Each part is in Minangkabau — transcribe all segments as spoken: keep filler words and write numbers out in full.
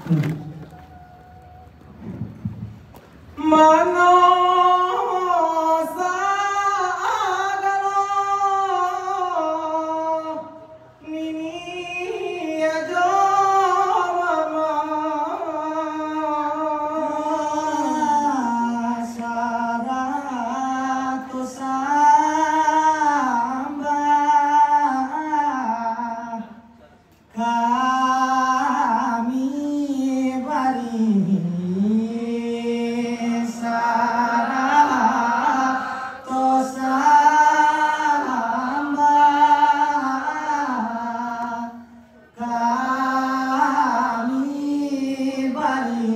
Mano sagalo nini ajo mama, sarato sambah. Kami bari sarato sambah, kami bari.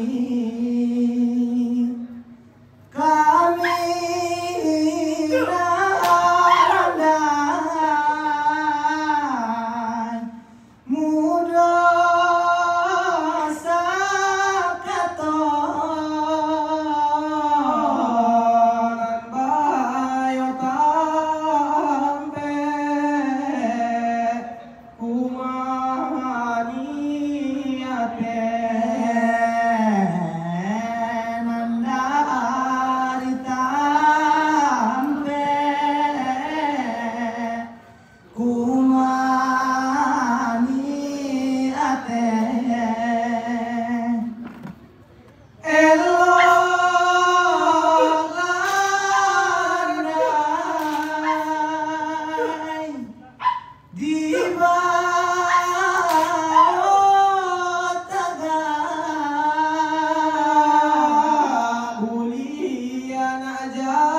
Kami nan randai mudo sakato, nan bayo tampek. Kumani ate nan dari tampek, kumani ate. Elok lah randai di bawah tagak, buliah nak jaleh.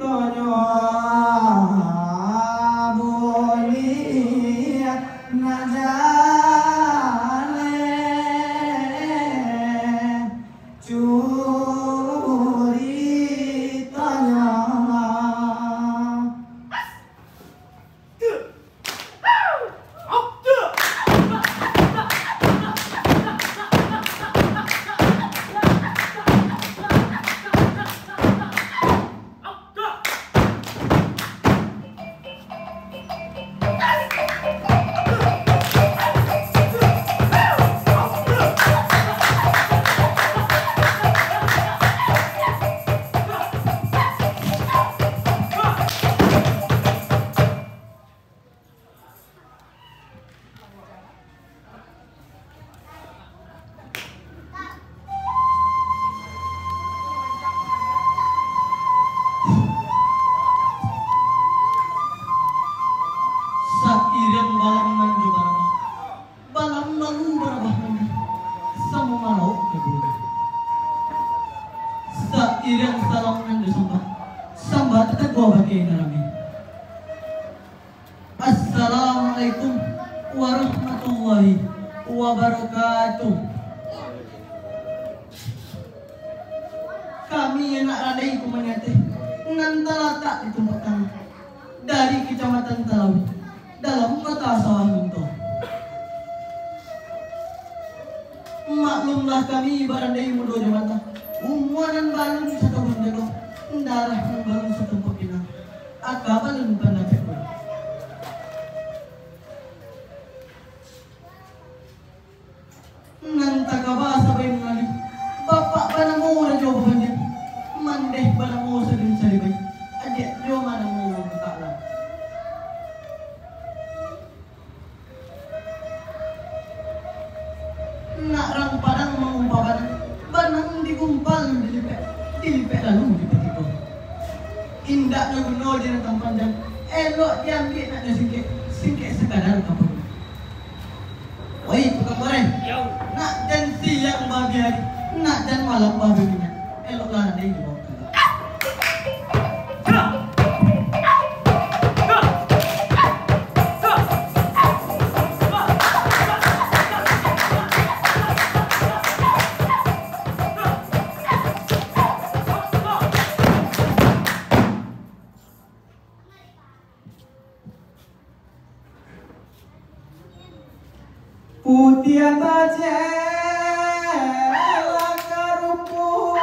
Curitonyo buliah nak jaleh, curitonyo. Sairiang balam nan jo barabah, balam lalu barabah nan di samo marauk ka bumi. Sairiang salam nan jo sambah, sambah tataguah bagai nan rami. Assalamualaikum warahmatullahi wabarakatuh. Kami anak randai Kumani Ateh nan talatak di Tumpak Tangah, dari Kecamatan Talawi, dalam Kota Sawah Lunto. Maklumlah kami barandai mudo jo mata, umua nan balun satahun jago, darah nan balun satumpak pinang, aka balun pandapek pulo. Nan takaba sabagai mangali, bapak banamo Rajo Babandian, mandeh banamo Sadun Saribai, adiak jo banamo Wan Taklan. Nak rang Padang mangumpa banang, banang digumpal dilipek, dilipek lalu dipatiko. Indak nyo guno di rantang panjang, elok diambiak nak nyo singkek, singkek sakadar ka paguno. Oi, tukang goreng. Yo. Nak jan siang babiari, nak jan malam babiminyak. Eloklah randai dibawa ka. Putiah tajel lah karupu.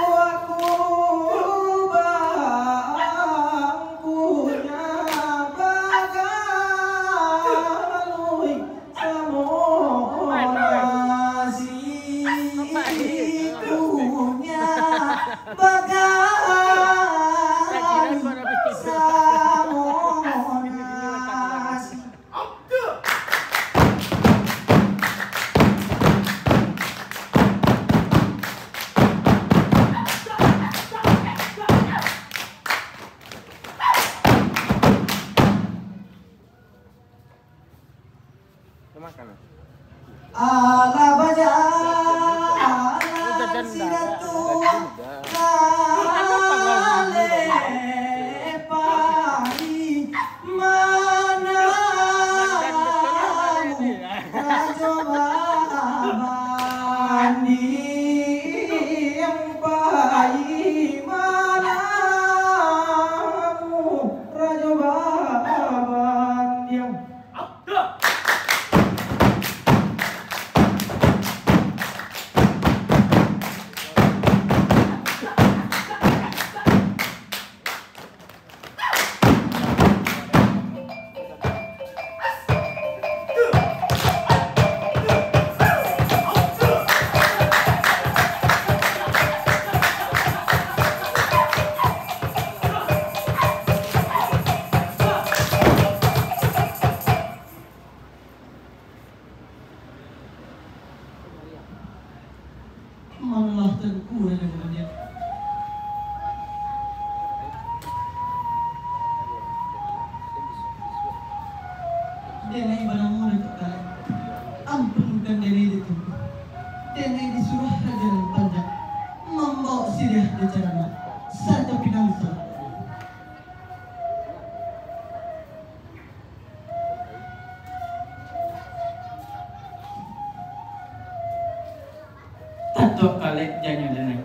Denai banamo Datuak Kalek, ampunkan denai dek Tuanku. Denai disuruah Rajo Nan Panjang mambawok siriah jo carano, sarato pinang salamo. Datuak Kalek janyo denai,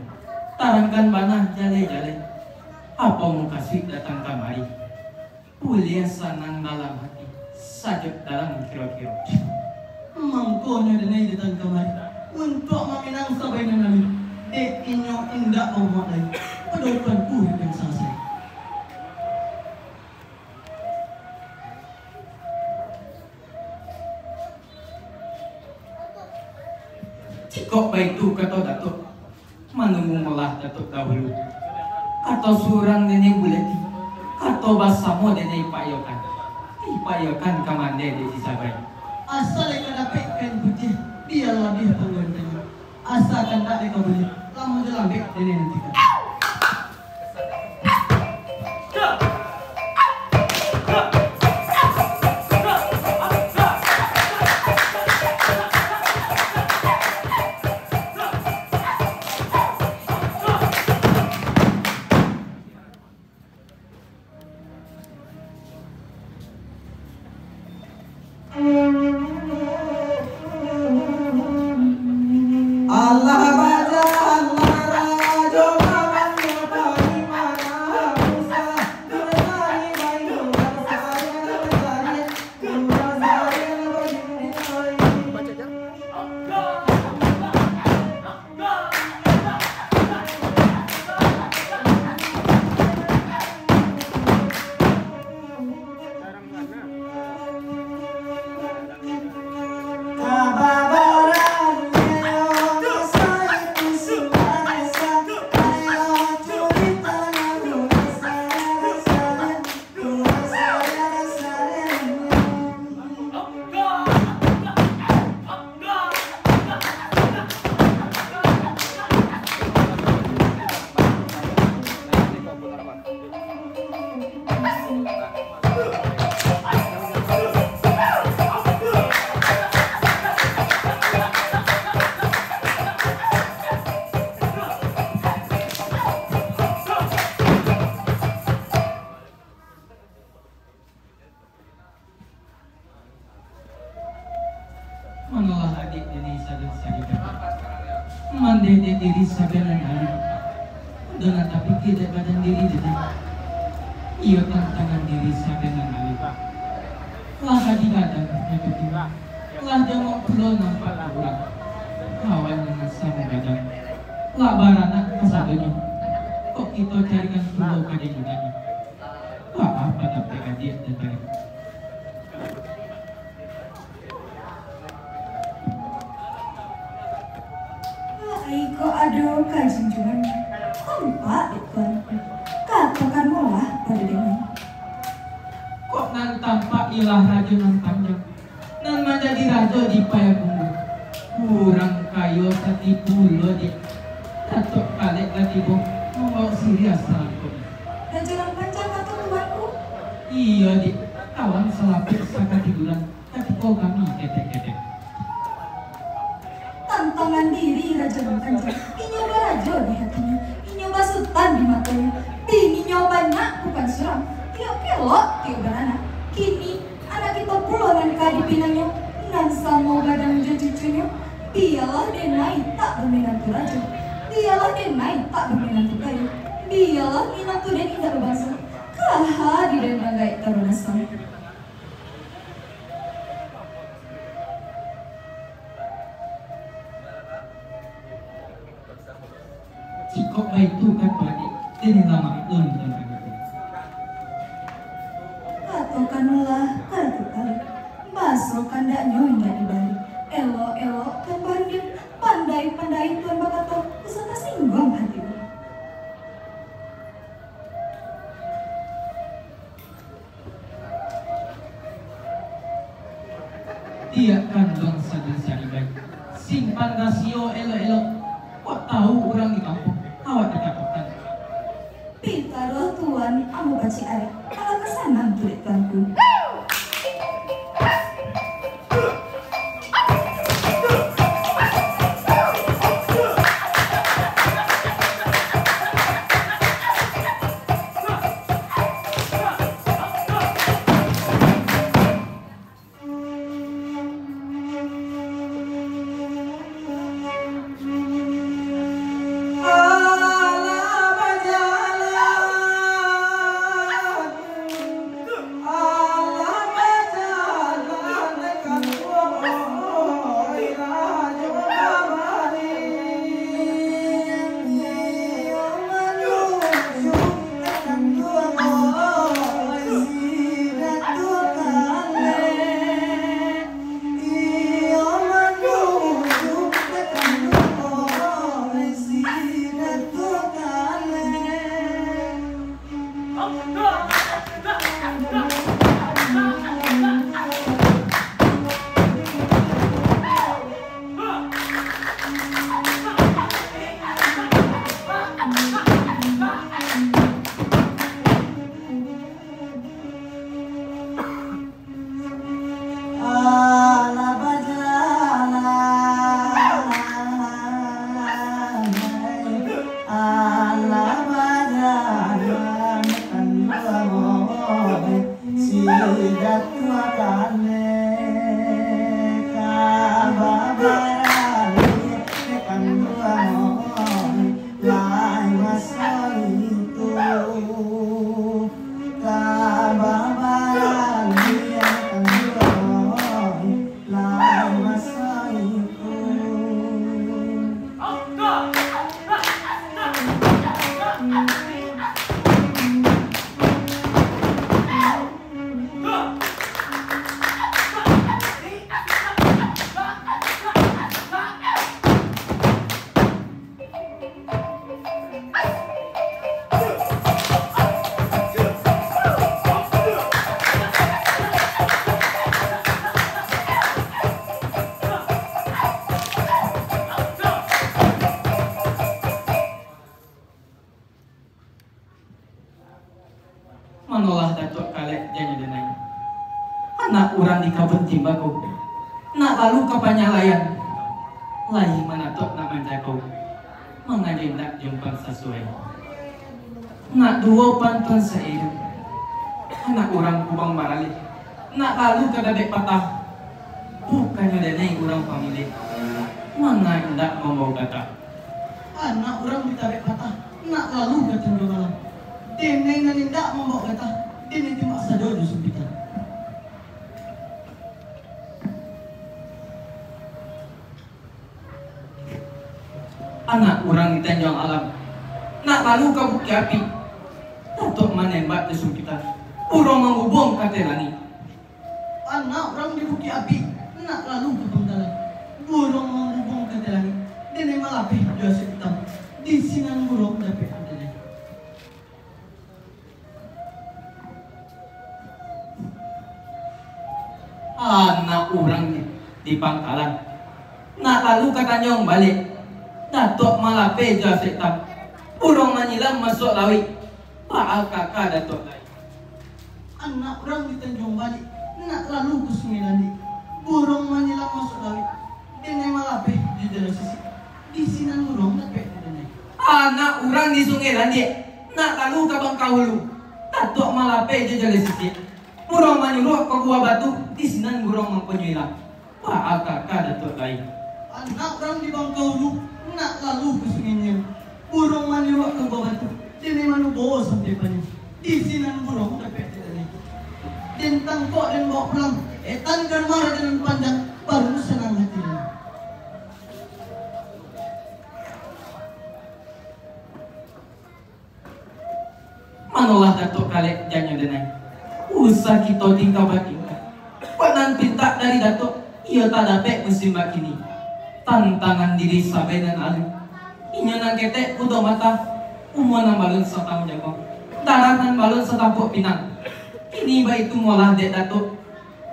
tarangkan bana jaleh-jaleh. Apo mukasuik datang kamari? Buliah sanang dalam hati, sajuak dalam kiro-kiro. Mangkonyo denai datang kamari untuak maminang sabainyo nan lalu, dek inyo indak bamuak lai. Pado Tuanku nan salasai. Jikok baitu kato Datuak, manunggu molah Datuak dahulu. Kato surang denai bulek ti, kato basamo denai paiyokan. Dipaiyokan ka mandeh dek si Sabai. Asa lai ka dapek kain putiah, bia labiah panggantinyo. Asa kandak dek ka bulek, lamo jo lambek denai nantikan. Manolah adiak denai sagan sarikan. Mandeh dek diri sagan nan aluih. Ado nan tapikia dek badan diri denai. Iyo tantangan diri sagan nan aluih. Lah ka digadang nyo tutu. Lah jongok pulo nampak urang. Kawan nan samo gadang. Lah baranak kasadonyo. Kok kito carikan pulo ka dinyo. Maaf, patapek adiak datang. Iko ado ka junjuangan, tampak dek tuanku, katokanlah pado denai. Kok nan tampak iyolah Rajo Nan Panjang, nan manjadi rajo di Payakumbuah. Urang kayo satipu lo, Diak. Datuak Kalek lah tibo, mambawok siriah salangkok. Rajo Nan Panjang kato tuanku? Iyo, Diak. Kawan salapeh sakatiduran, katiko kami ketek-ketek. Tantangan diri Rajo Nan Panjang. Inyo barajo di hatinyo, inyo basutan di matonyo. Bininyo banyak bukan surang, tiok elok, tiok baranak. Kini, anak kito pulo nan ka dipinangnyo, nan samo gadang jo cucunyo. Bialah denai tak baminantu rajo, bialah denai tak baminantu kayo, bialah minantu den indak babangso, kaha di den ranggaik tabanasang. Jikok baitu kato adiak, den lah maklum tantang itu. Katokanlah ka Datuak Kalek, baso kandaknyo indak dibari. Elok-elok Tuan barunding, pandai-pandai Tuan bakato, usah tasingguang hati. Diak kanduang sagan saribai, simpan rasio elok-elok. Kok tahu urang di kampuang, awak dikatokan. Pitaruah Tuan, ambo pacik arek, alangkah sanang tu dek tuanku. Manolah Datuak Kalek janyo denai. Anak urang di kabun timbako, nak lalu ka panyalaian, lai manatuak nak manjago, mangajo indak jumpang sasuai. Nak duo pantun sairing, anak urang Kubang Baralih, nak lalu ka Dabek Patah, bukannyo denai urang pamilih, manga indak mambao gatah. Anak urang di Dabek Patah, nak lalu ka Tanjuang Alam, denai nan indak mambao gatah, denai timbak sajo jo sumpitan. Anak urang di Tanjuang Alam, nak lalu ka Bukik Api, Datuak manembak jo sumpitan, buruang manggubuang ka ateh langik. Anak urang di Bukik Api, nak lalu ka Pangkalan, buruang manggubuang ka ateh langik, denai malapeh jo asek itam, di sinan buruang dapek denai. Anak urang di Pangkalan, nak lalu ka Tanjuang Balek, Datuak malapeh jo asek itam, buruang manyilam masuak lauik, baa kaka Datuak lai. Anak urang di Tanjuang Balek, nak lalu ka Sungai Landik, buruang manyilam masuak lauik, denai malapeh jo jalo sisik, di sinan buruang dapek denai. Anak urang di Sungai Landik, nak lalu ka Bangkahulu, Datuak malapeh jo jalo sisik, buruang manyuruak ka Gua Batu, di sinan buruang mangkonyo ilang, baa kaka Datuak lai. Anak urang di Bangkahulu, nak lalu ka Sungai Nyiang, buruang manyuruak ka Gua Batu, denai manubo sampai panyuang, di sinan buruang dapek denai. Den tangkok den bao pulang, etan ka rumah Rajo Nan Panjang, baru sanang hati den. Manolah Datuak Kalek janyo denai. Usah kito tingkah batingkah. Buek nan pintak dari Datuak, iyo tadapek musim bakini. Tantangan diri sabai nan aluih. Inyo nan ketek buto mata, umua nan balun satahun jangkau, darah nan balun satampuak pinang. Kini baitu molah dek Datuak.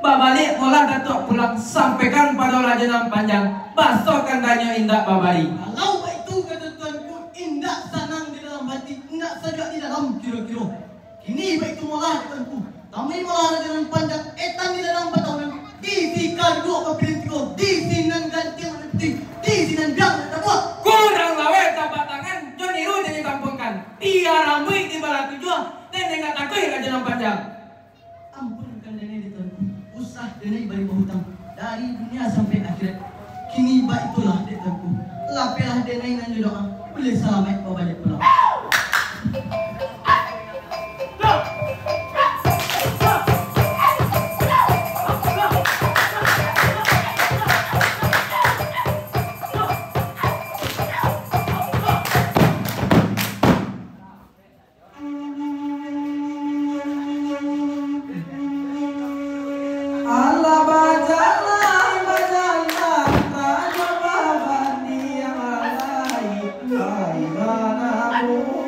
Babaliak molah Datuak pulang, sampaikan pado Rajo Nan Panjang, baso kandanyo indak babari. Kalau baitu kato tuanku, indak sanang di dalam hati, indak sajak di dalam kiro-kiro. Kini baitu molah dek tuanku, tamai molah Rajo Nan Panjang, etan di dalam patahunan, di si kaduo kapilih tigo, di sinan gantiang nan putiah, di sinan biang nan tabuak. Kurang laweh tapak tangan, jo niru den tampuangkan. Pia rambuik di balah tujuah, den danga takuih Rajo Nan Panjang. Ampunkan denai dek tuanku, usah denai bari bahutang, dari dunia sampai akhirat. Kini baitulah dek tuanku, lapehlah denai nan jo doa, buliah salamaik babaliak pulang. Alah bajalan, bajalan, tanyo babandiang, alai, lai manamu.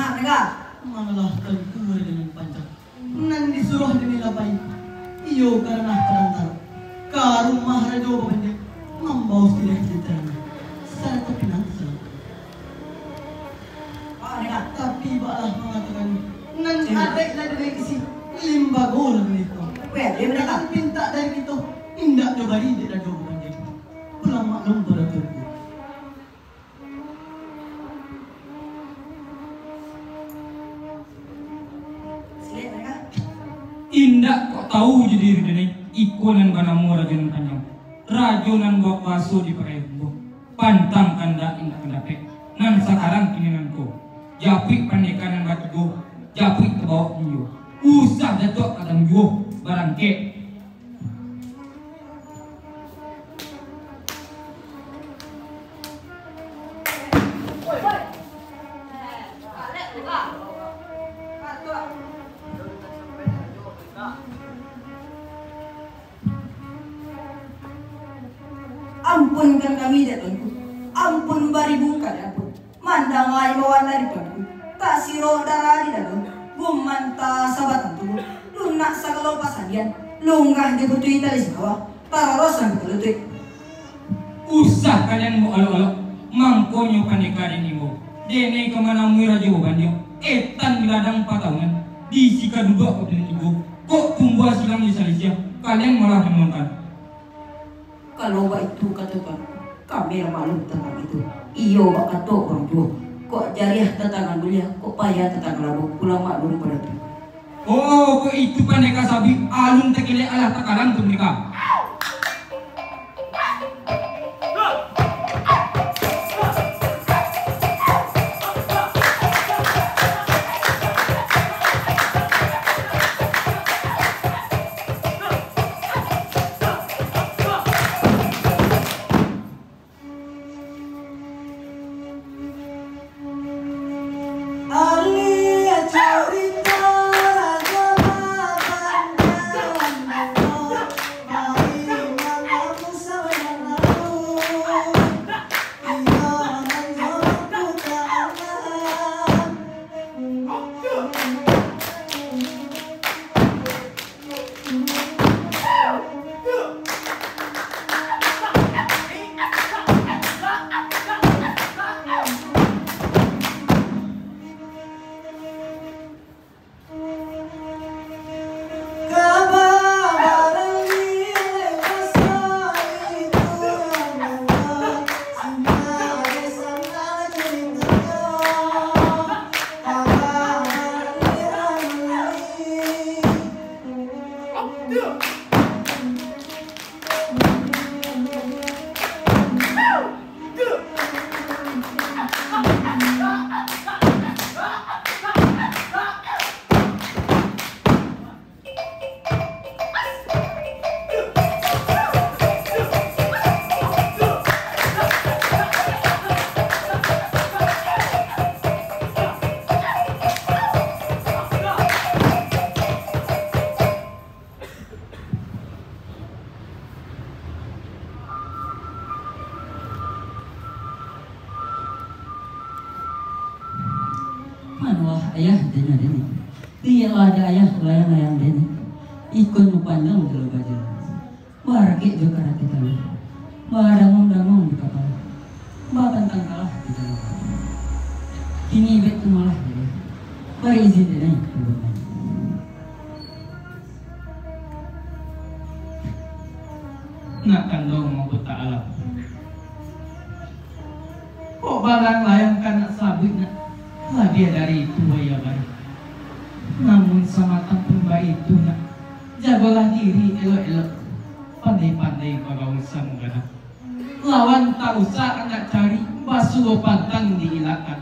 Manolah Tuanku Rajo Nan Panjang, nan disuruah dek Ni Labai, iyo ka ranah parantaro, ka rumah Rajo Babandia, mambawa sirah cincin, sarato pinang salangkah. Tapi baa lah mangatokan, nan adaik lah dinaik isi, limbago lah dinaik tuang. Nan pintak dari kito, indak jo bari dek Rajo Babandia. Pulang maklum pado Tuanku. Indak kok tahu jo diri dek Ni, iko nan banamo Rajo Nan Panjang, rajo nan bakuaso di parayuan. Pantang kandak indak mandapek, nan sakarang kini nan ko, japuik pandeka nan batigo, japuik tabawok inyo, usah datuak kadang juo, barangkek. Ampunkan kami, dek Tuanku. Ampun baribu kali ampun. Mandanga imbauan dari Tuanku, tasiro darah di dalam, gumanta sabatang tubuah, lunak sagalo pasandian, lunggah dibutuhi tali singkawa, taroros sampai ka lutuik. Usah kalian baolok-olok, mangkonyo pandeka den imbau, denai ka manamui Rajo Babandia, etan di ladang patahunan, di sikaduduak ka pinang tigo, kok tumbuah silang di salisiah, kalian malah manolongkan. Kalau baitu kato Tuanku, kami lah maklum tantang itu. Iyo bak kato urang tuo, kok jariah tatangan buliah, kok payah tatangan labo, pulang maklum pado Tuanku. Oh, kok itu pandeka sabuik, alun takelek alah takalam tu pandeka. Manolah ayah, tanyo dek ni. Lieklah dek ayah, layang-layang dek ni. Ikun mupandang jalo bajalo. Barakek jo karati talu. Badangung-dangung di kapalo. Bapantang kalah di dalam. Kini bek tu malah jadi. Bari izin dek ni, Tuan. Nak kanduang mangko tak alam. Kok balayang-layang ka nak sabuik nak, labiah dari itu wayah barang. Namun samatang pun baitu nak, jagolah diri elok-elok, pandai-pandai bagaul samo gadang. Lawan tak usah nak cari, basuo pantang diilakkan.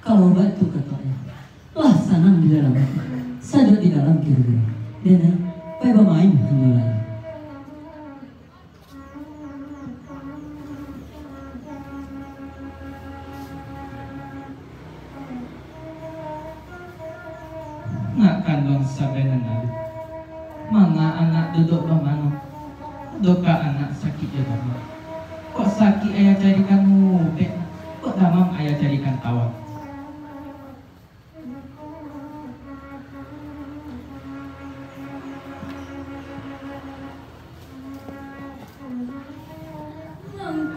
Kalau baitu kato ayah, lah sanang di dalam ati, sajuak di dalam kiro-kiro. Den ai, pai bamain hanyo lai. Nak kanduang sabananyo, manga anak duduak bamano, doka anak sakik jo damam. Kok sakik ayah carikan ubek, kok damam ayah carikan tawa.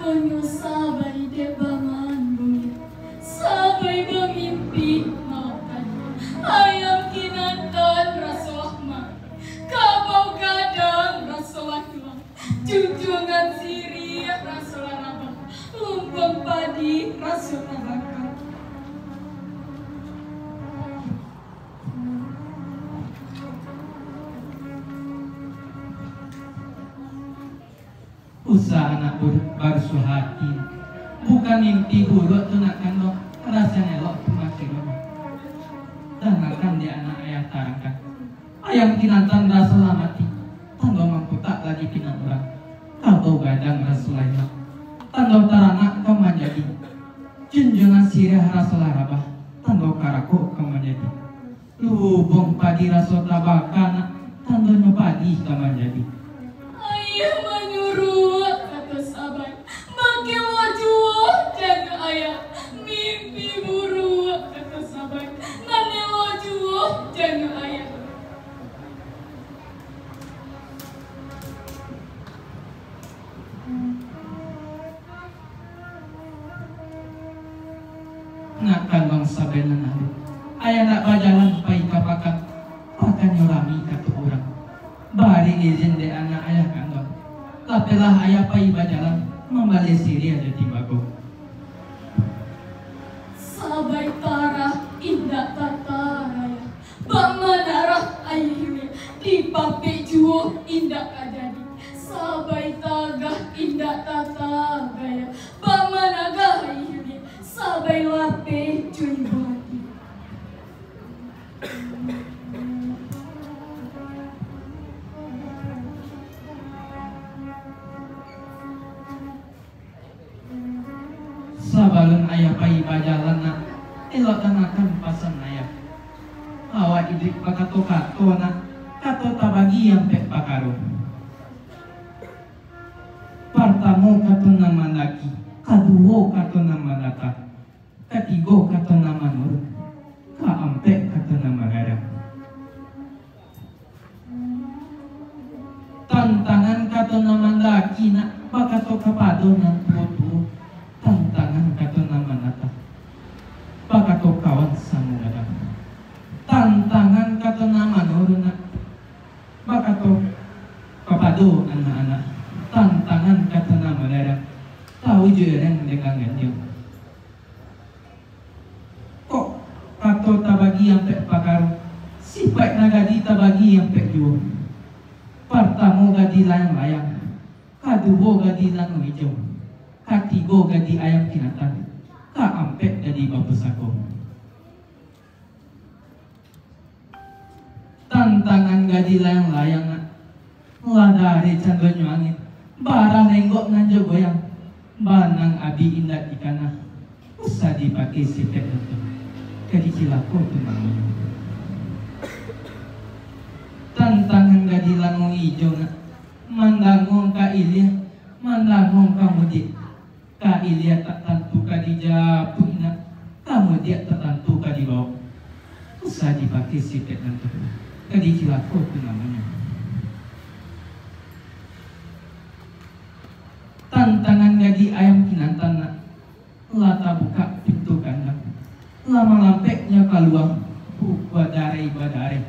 Nyo sabai dek bamanduik, sabai bamimpi makan. Ayam kinantan raso lamati, kabau gadang raso lanjuang, junjuangan siriah raso larabah, lumbung padi raso tabaka. Usah anak bur-, barusuah hati. Bukan mimpi buruak tu nak kandong, raso elok tu masih rumah. Dangakan dek anak ayah tarangkan. Ayam kinantan raso lamati, tando mangkutak lagi pinang urang. Kabau gadang raso lanjuang, tando taranak ka manjadi. Junjuangan siriah raso larabah, tando karakok ka manjadi. Lubuang padi raso tabaka nak, tandonyo padi ka manjadi. Ayah manyuruak, kato sabai, bakilok juo janyo ayah. Mimpi buruak, kato sabai, nan elok juo janyo ayah. Nak kandong sabananyo, ayah nak bajalan pai ka pakan, pakannyo rami kato urang. Bari izin dek anak ayah kandong. Lapehlah ayah pai bajalan, mambali siriah jo timbako. Sabai tarah indak tatarah, bak manarah ayah hiliak, dipapek juo indak ka jadi. Sabai tagah indak tatagah, bak managah ayah hiliak, sabai lapeh jo ibo ati. Sabalun ayah pai bajalan nak, elok dangakan pasan ayah. Awak iduik bakato-kato nak, kato tabagi ampek pakaro. Partamo kato nan mandaki, kaduo kato nan mandata, katigo kato nan manurun, kaampek kato nan magadang. Tantangan kato nan mandaki nak bakato kapado nan tuo-tuo, tantangan kato nan manata bakato kawan samo gadang. Tantangan kato nan manurun nak bakato kapado anak-anak, tantangan kato nan magadang, taujuik rang dengan ganjang. Kok kato tabagi ampek pakaro, sipaik nan gadi tabagi ampek juo. Partamo gadi layang-layang, kaduo gadi lanun ijo, katigo gadi ayam kinatan, kaampek gadi bapusako. Tantangan gadi layang-layang nak, lah dareh candonyo angin, barah lenggok nan jo goyang, banang abih indak dikana, usah dipake sipek nan tu, ka dicilako tu namonyo. Tantangan gadi lanun ijo nak, mandango ka iliah, mandango ka mudiak. Ka iliah tak tantu ka dijapuik nak, ka mudiak tak tantu ka dibawok. Usah dipake sipek nan tu, ka dicilako tu namonyo. Tantangan gadi ayam kinantan nak, lah tabukak pintu kandang, lah malampek nyo kalua, bukua dareh badareh.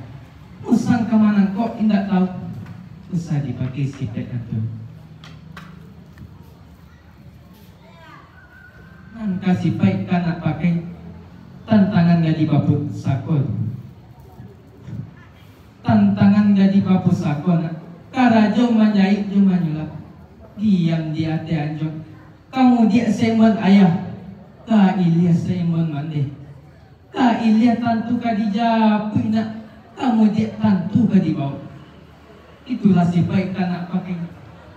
Musang ka manangkok indak tau, usah dipake sipek nan tu. Nan ka sipaik ka nak pakai, tantangan gadi bapusako. Tantangan gadi bapusako nak, karajo manjaik jo manyulap, diam di ateh anjuang, ka mudiak saimbang ayah, ka iliah saimbang mandeh. Ka iliah tantu ka dijapuik nak, ka mudiak tantu ka dibawok. Itulah sipaik ka nak pakai.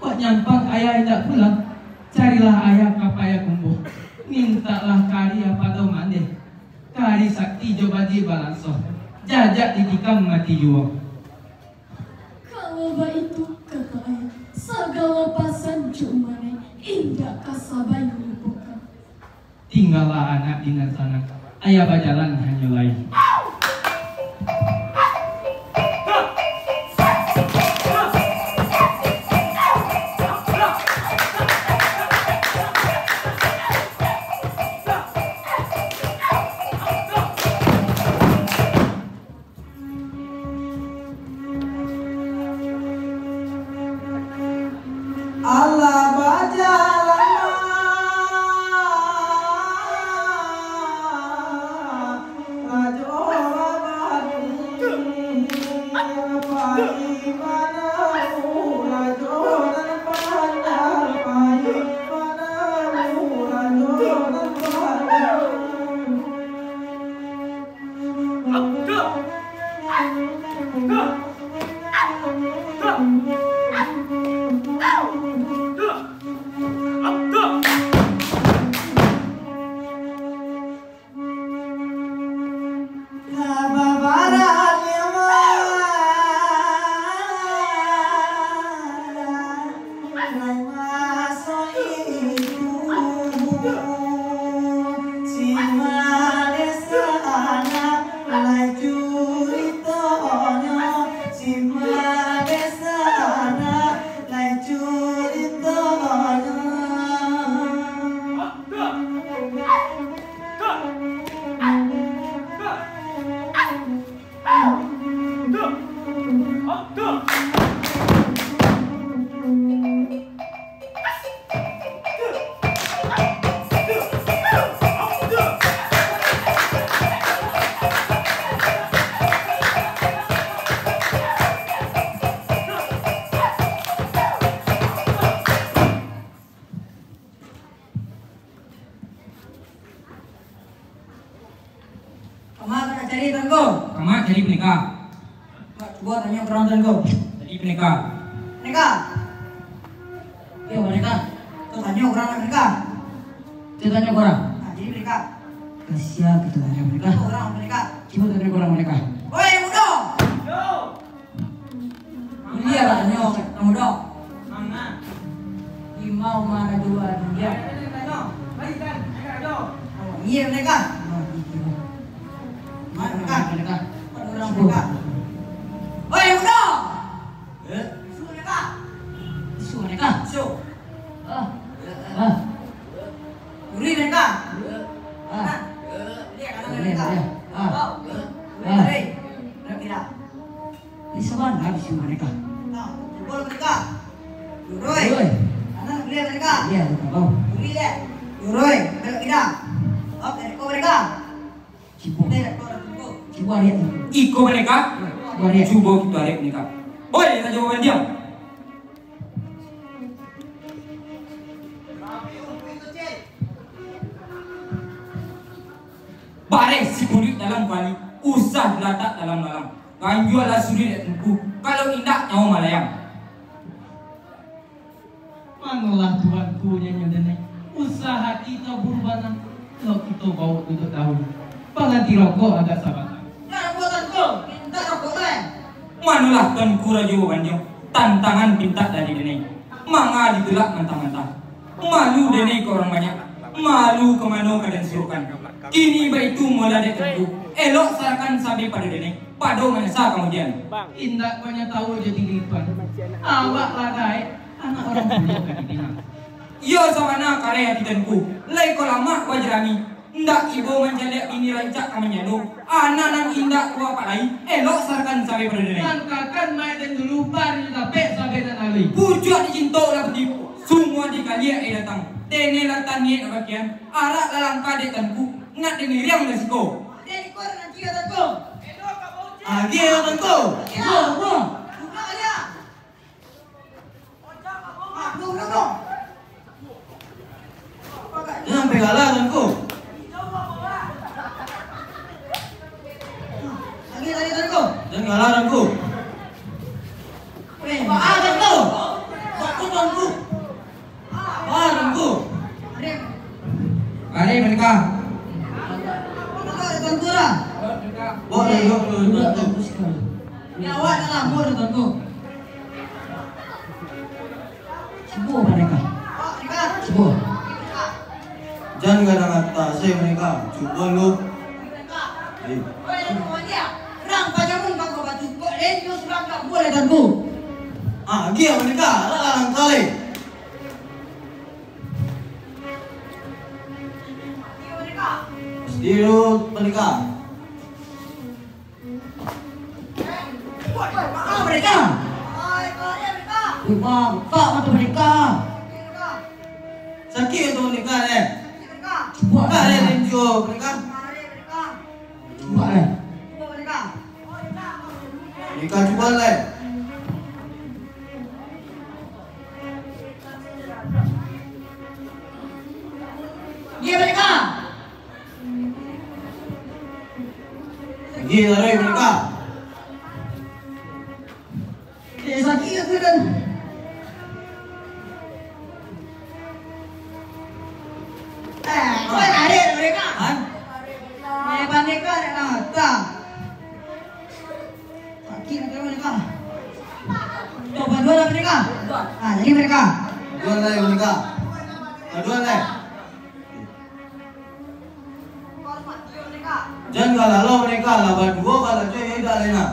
Kok nyampang ayah indak pulang, carilah ayah ka Payakumbuah. Mintaklah ka ari pado mandeh, ka ari sakti jo bajia balanso, jajak ditikam mati juo. Kalau baitu, kato ayah, sagalo pasan jo umangnyo indak ka sabai dilupokan. Tinggalah anak di nan sanang, ayah bajalan hanyo lai. Lai masuak iduik, si Madesa anak lai curitonyo, si Madesa anak lai curitonyo. Kama ka nak cari, Tuanku? Kama cari paneka. Cubo tanyo ka urang, Tuanku. Cari paneka. Paneka. Iyo, paneka. Tu tanyo ka urang paneka. Tu tanyo ka urang. Ah, cari paneka. Ka sia kito tanyo paneka? Ka urang paneka. Cubo tanyo ka urang paneka. Oi, mudo! Yo! Iyo, tanyo, tanyo dong. Manga? Imau marajo duo dunia. Iyo, paneka. Mano paneka? Mano paneka? Urang paneka. Oi, mudo! Eh? Isu paneka. Isu paneka? Isu. Ah. Ah. Uri paneka. Ah. Nah. Liek anak paneka. Ah. Bau. Ah. Uri. Nak pindah. Di sabana di sini mereka. Nah, jebol mereka. Yuroi. Yuroi. Kanan kiri mereka. Iya, betul. Kiri deh. Yuroi, belok kiri. Oke, kau mereka. Cubo. Mereka, kau mereka. Cubo lihat tu. Iko mereka. Cubo lihat. Cubo kita lihat mereka. Oi, kita coba diam. Bareh si kulik dalam kuali, usah dilatak dalam lalang. Ganjualah suri dek Tuanku, kalau indak nyawa malayang. Manolah Tuanku nyanyo denai, usaha kito buru bana, lo kito bawa duduak dahulu. Panganti rokok agak sabanta. Nak rokok, Tuanku? Mintak rokok lai. Manolah Tuanku Rajo Babandiang, tantangan pintak dari denai. Manga ditulak mantah-mantah. Malu denai ka urang banyak, malu ka mano ka den suruahkan. Kini baitu mulo dek Tuanku, elok sarakan sampai pado denai, pado manasa kamudian. Indak banyak tahu jadi lipan. Awak lah gaek, anak urang pulo ka dipinang. Iyo sabana kareh ati Tuanku, lai ko lamak bajarami. Indak ibo mancaliak bini rancak ka manjando, anak nan indak kuapak lai, elok sarakan sampai pado denai. Langkahkan mai den dulu, baru dapek sabeh nan alui. Pucuak dicintok lah putiah, sumua dikaliak aia datang. Denai lah taniaik nan bakian, arak lah langkah dek Tuanku, nak den iriang lah siko. Agiah lah Tuanku. Agiah. Buka, buka. Nan pegala Tuanku. Lagi, lagi, Tuanku. Nan pegala Tuanku. Eh, baa Tuanku. Baa Tuanku. Baa Tuanku. Ari mereka. Baa Tuanku lah. Baa Tuanku. Nyawa dalam bur Tuanku. Cubo mereka. Cubo. Jan gadang ateh se mereka. Cubo lu. Hei. Rang panyamun bangko batu. Kok lenyo surang tak boleh Tuanku. Ah, agiah mereka. Alah, alah, kali. Pasti lu mereka. Wah, mereka. Wih, Bang, buka mata mereka. Sakik tu mereka, eh. Buka, eh, tinju mereka. Buka, eh. Mereka cuba, eh. Dia mereka. Gigi tarik mereka. Eh, sakik aku dah. Eh, kau tarik mereka. Hah? Eh, pandeka nak mata. Sakik nak mereka. Tuh, bantuan apa mereka? Ah, jadi mereka. Aduan lai, Boneka. Aduan lai. Jan ka lalau, Boneka, lah baduo balajo, yo indak lai nah.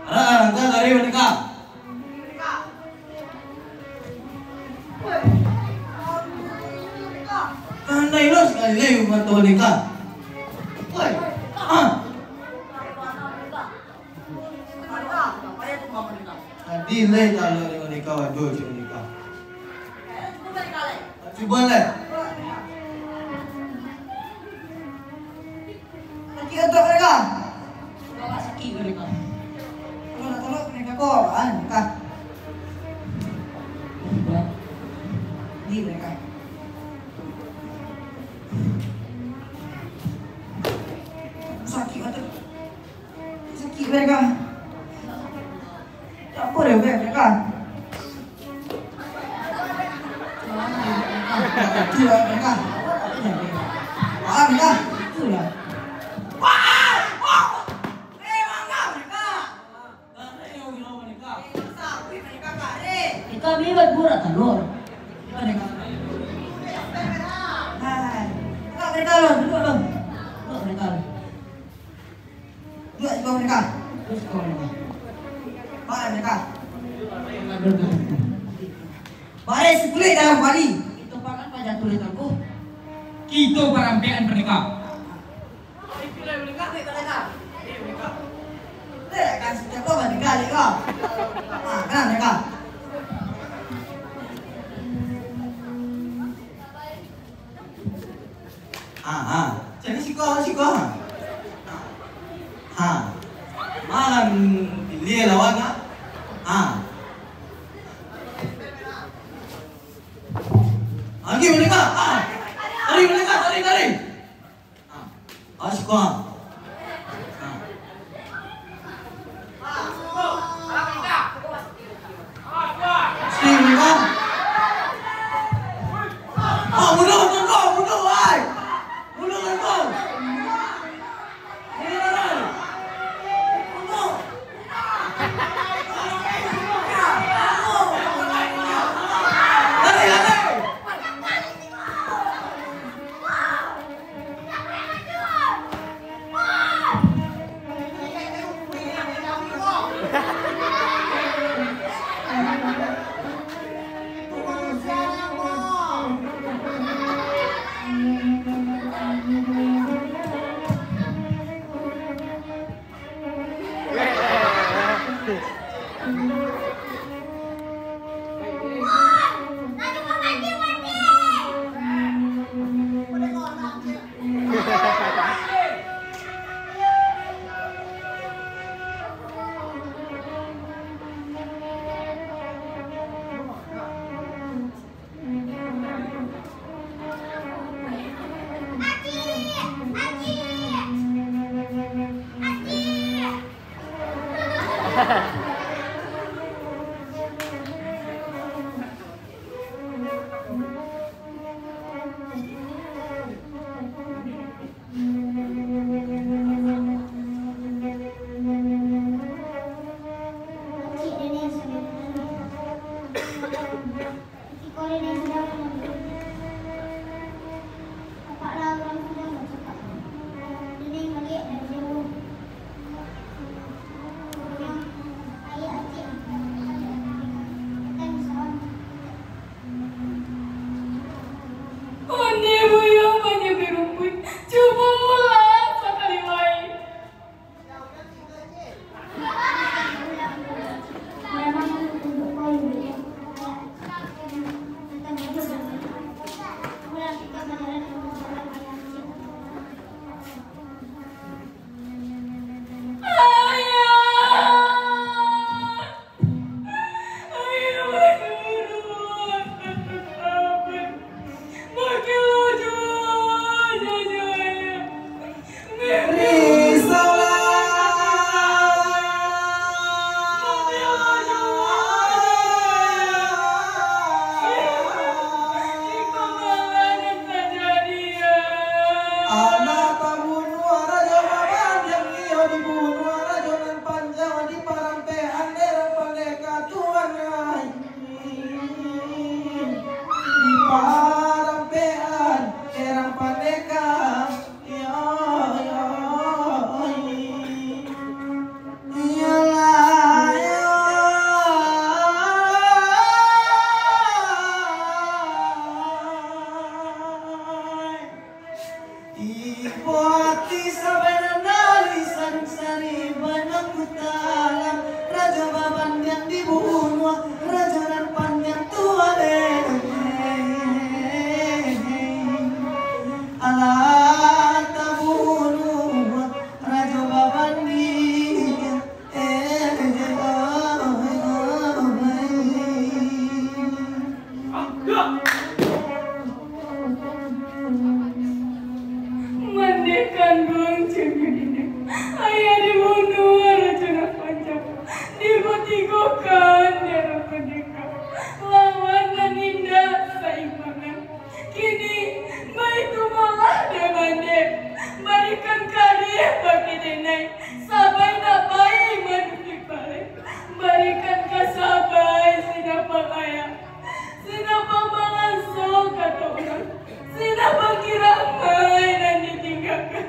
Anak langkah dari Boneka. Pandai lo sakali lai mato Boneka. Oi, ah. Tadi lai kalau dari Boneka, waduh, si Boneka. Cubo lai. Sakik otot Boneka. Bawa sakik Boneka. Kalau nak tolong Boneka ko, ah, Boneka. Di Boneka. Sakik otot. Sakik Boneka. Tak apa deh, Boneka. Itulah, Boneka. Ah, Boneka. Itulah. Boneka. Kami buat burak talua. Boneka. Hai. Boneka, Lun. Duduak, Lun. Duduak, Boneka, Lun. Duduak siko Boneka. Duduak siko Boneka. Baik, Boneka. Bareh sikulik dalam kuali. Kito pakan paja tulih tangkuh. Kito parampekan Boneka. Kan setiap kau Boneka, Boneka. Ah, kan, Boneka. Ha, ha. Cari siko, siko. Ha. Malam dia lawan, ha. Ha. Lagi Boneka. Ha. Tarik Boneka, tarik, tarik. Ha. Awas siko, ha. Ha. Stay, Boneka. Ah, mundur, mundur, mundur, ai. Mundur, mundur. Mundur, ai. Mundur. Lari, lari. Ibo ati sabananyo lisan sari banang utalam. Rajo babandiang dibunuah, rajo nan pandiang tu aleh. Alah tabunuah, rajo babandiang. Mandeh kanduang cengkeh indak, ayah dibunuah rajo nan pandiang, dipatigokan dek urang pandeka, lawan nan indak saimbangan. Kini, baitu molah dek mandeh, barikan kareh bagi denai, sabai nak pai manutuik baleh, barikan ka sabai sinapang ayah, sinapang mangaso kato urang, sinapang kiramai nan ditinggakan.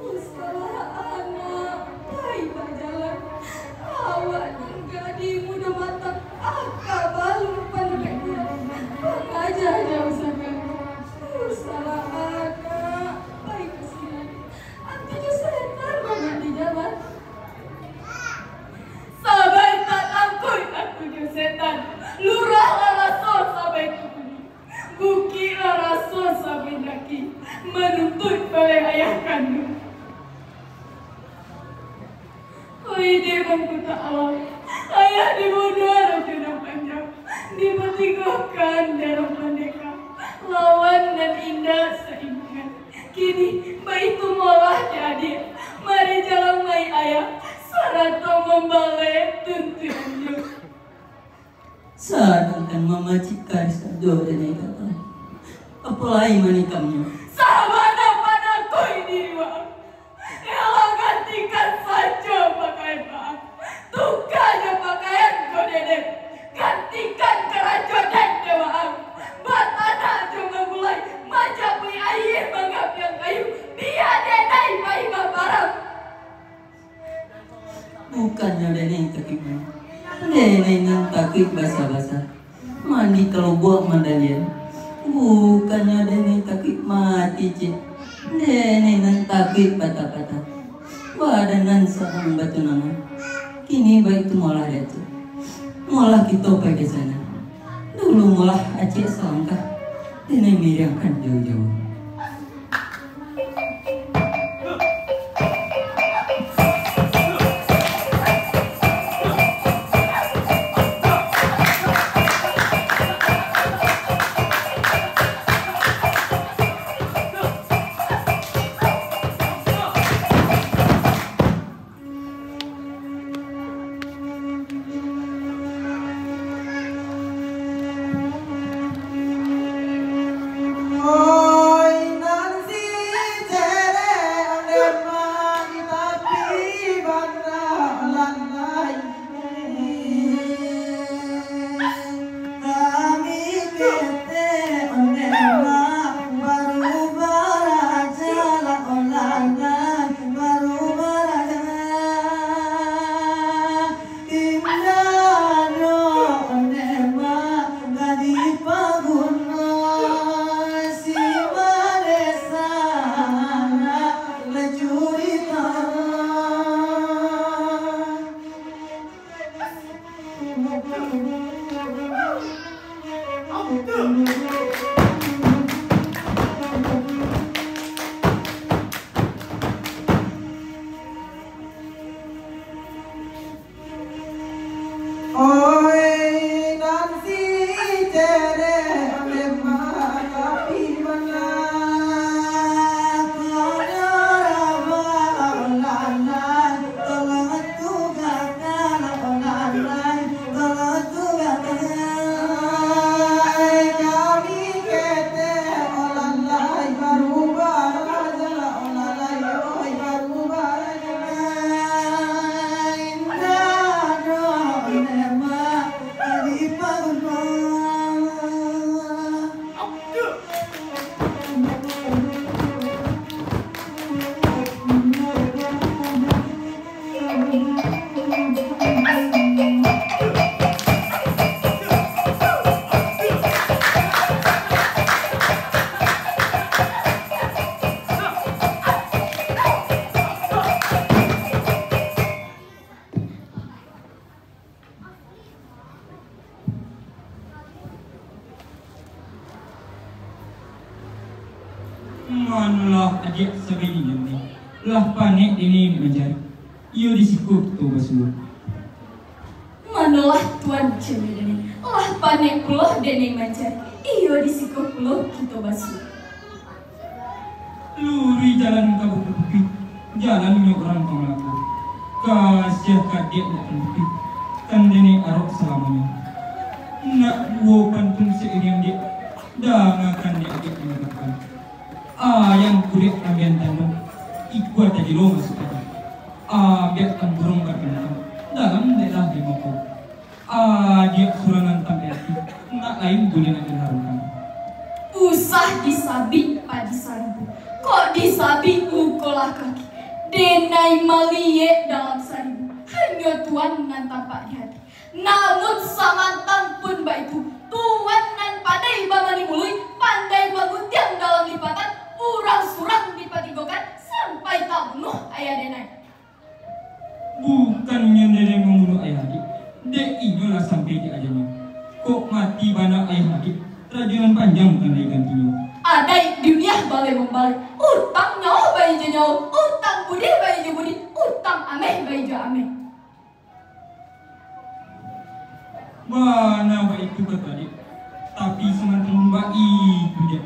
Usahlah anak pai bajalan, awak nan gadih mudo matang, aka balun pandapek kurang, pangaja jauah sagalo. Usahlah anak pai ka sinan, ati jo setan banyak di jalan. Sabai tatakuik ati jo setan, lurah lah raso sabai tu kini. Bukik lah raso sabai daki, manuntuik baleh ayah kanduang. Oi dek Mangku Ta'ala, ayah dibunuah rajo nan pandiang, dipatigokan dek urang pandeka, lawan nan indak saimbangan. Kini, baitu molah dek adiak, mari jalang mai ayah, sarato mambaleh tuntuikannyo. Sadangkan mamacik kareh sajo denai ka tahu, apo lai manikamnyo. Sabana panakuik diri waang. Elok gantikan sajo pakaian waang. Tuka jo pakaian ko dek den. Gantikan karajo den dek waang. Batanak jo mangulai, manjapuik aia, mangapiang kayu. Bia denai pai baparang. Bukannyo denai takuik mah, denai nan takuik basa-basa. Mandi ka lubuak mandalian. Bukannyo denai takuik mati ciek, denai nan takuik patah-patah. Badan nan sadang batunangan. Kini baitu molah dek tu. Molah kito pai ka sinan. Dulu molah acek salangkah, denai miriangkan jauah-jauah. Manolah adiak sabagian ni, lah panek dek ni mancari, iyo di siko kito basuo. Manolah tuan cewek dek ni, lah panek pulo dek ni mancari, iyo di siko pulo kito basuo. Luruih jalan ka Bukik Putih, jalan nyo urang ka Malaka. Kasiah ka adiak nak putih, kan dek ni arok salamonyo. Nak duo pantun sairiang diak, dangakan dek adiak mangatokan. Ayam kudiak ambiak tando, ikua tajilo masuak aja. Ambiak tamburuang bakantang, dalam daerah limo ko. Adiak surang nan tampek ati, nak lain buliah nak diharukan. Usah disabik padi saribu, kok disabik luko lah kaki. Denai maliek dalam saribu, hanyo Tuan nan tampak di hati. Namun samantang pun baitu, Tuan nan pandai bamani muluik, pandai bagutiang dalam lipatan, urang surang dipatigokan, sampai tabunuah ayah denai. Bukannyo denai mambunuah ayah adiak, dek inyo lah sampai di ajanyo. Kok mati bana ayah adiak, rajo nan panjang kan lai gantinyo. Adaik dunia baleh mambaleh, utang nyawo baijo nyawo, utang budi baijo budi, utang ameh baijo ameh. Bana baitu kato adiak, tapi samantang baitu diak,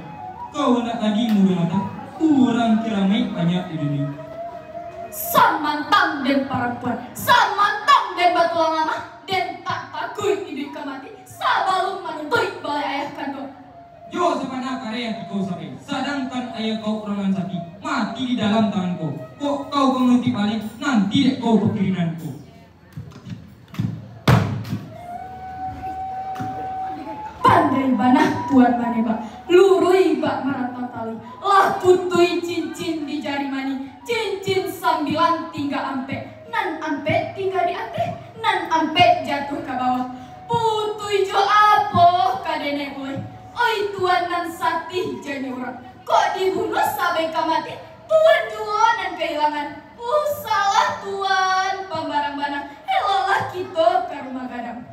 kau nak tadi mudo mata, urang kiramaik banyak di dunia. Samantang den parampuan, samantang den batulang lamah, den tak takuik iduik ka mati, sabalun manuntuik balai ayah kanduang. Jo sabana kareh ati kau sampai, sadangkan ayah kau urang nan sati, mati di dalam tangan kau. Kok kau ka manuntut baleh, nanti dek kau pakirinan kau. Pandai bana Tuan manembak, luruih bak marantang tali, lah putuih cincin di jari manih, cincin sambilan tingga ampek, nan ampek tingga di ateh, nan ampek jatuah ka bawah. Putuih jo apo ka denai buliah? Oi Tuan nan satih janyo urang, kok dibunuah sabai ka mati, Tuan juo nan kahilangan. Usahlah Tuan pambarang bana, eloklah kito ka rumah gadang.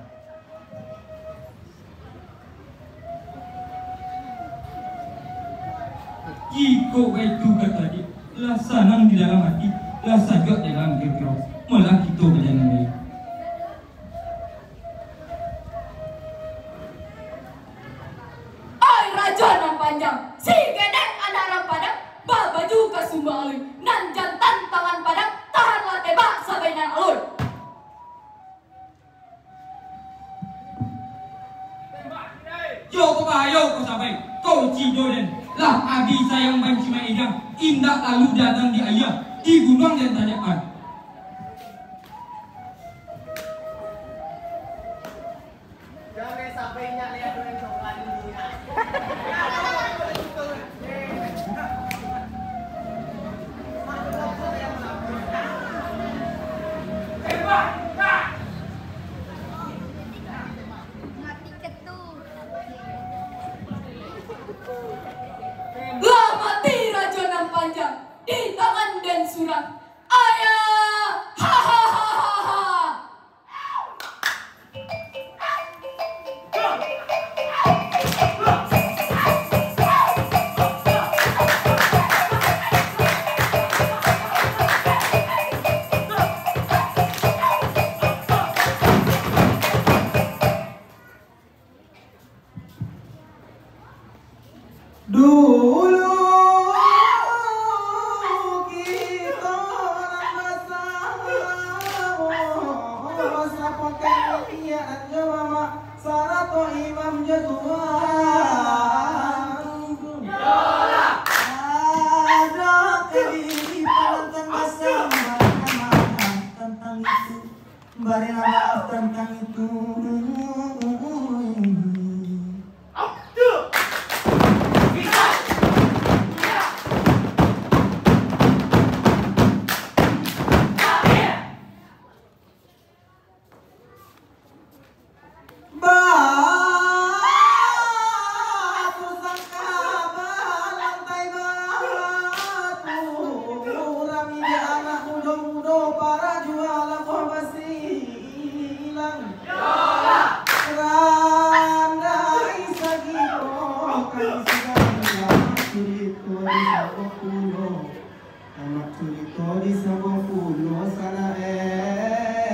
Jikok baitu kato adiak, lah sanang di dalam ati, lah sajuak di dalam kiro-kiro, malah kito bajalan lai. Ai rajo nan panjang, si gedek anak rang Padang, babaju ka sumba alui, nan jantan tangan Padang, tahanlah tembak sabai nan alui. Yo ko bahayo ko sabai, kau cido den, lah abih sayang banci maidang, indak lalu datang di aia, di gunuang den tanyakan. Lah mati rajo nan panjang di tangan den surang. Ayah! Hahaha! Dulu kito nan basamo, sapakai niniak jo mamak, sarato imam jo tuan. Ado kali panantang basamo, tantang itu. Barilah maaf tantang itu. Batu sangka balantai batu, rami dek anak mudo-mudo, para jua labuah basilang. Randai sagiko kami sagalo. Curito di Sabang pulo, tamak curito di Sabang pulo, salah eh.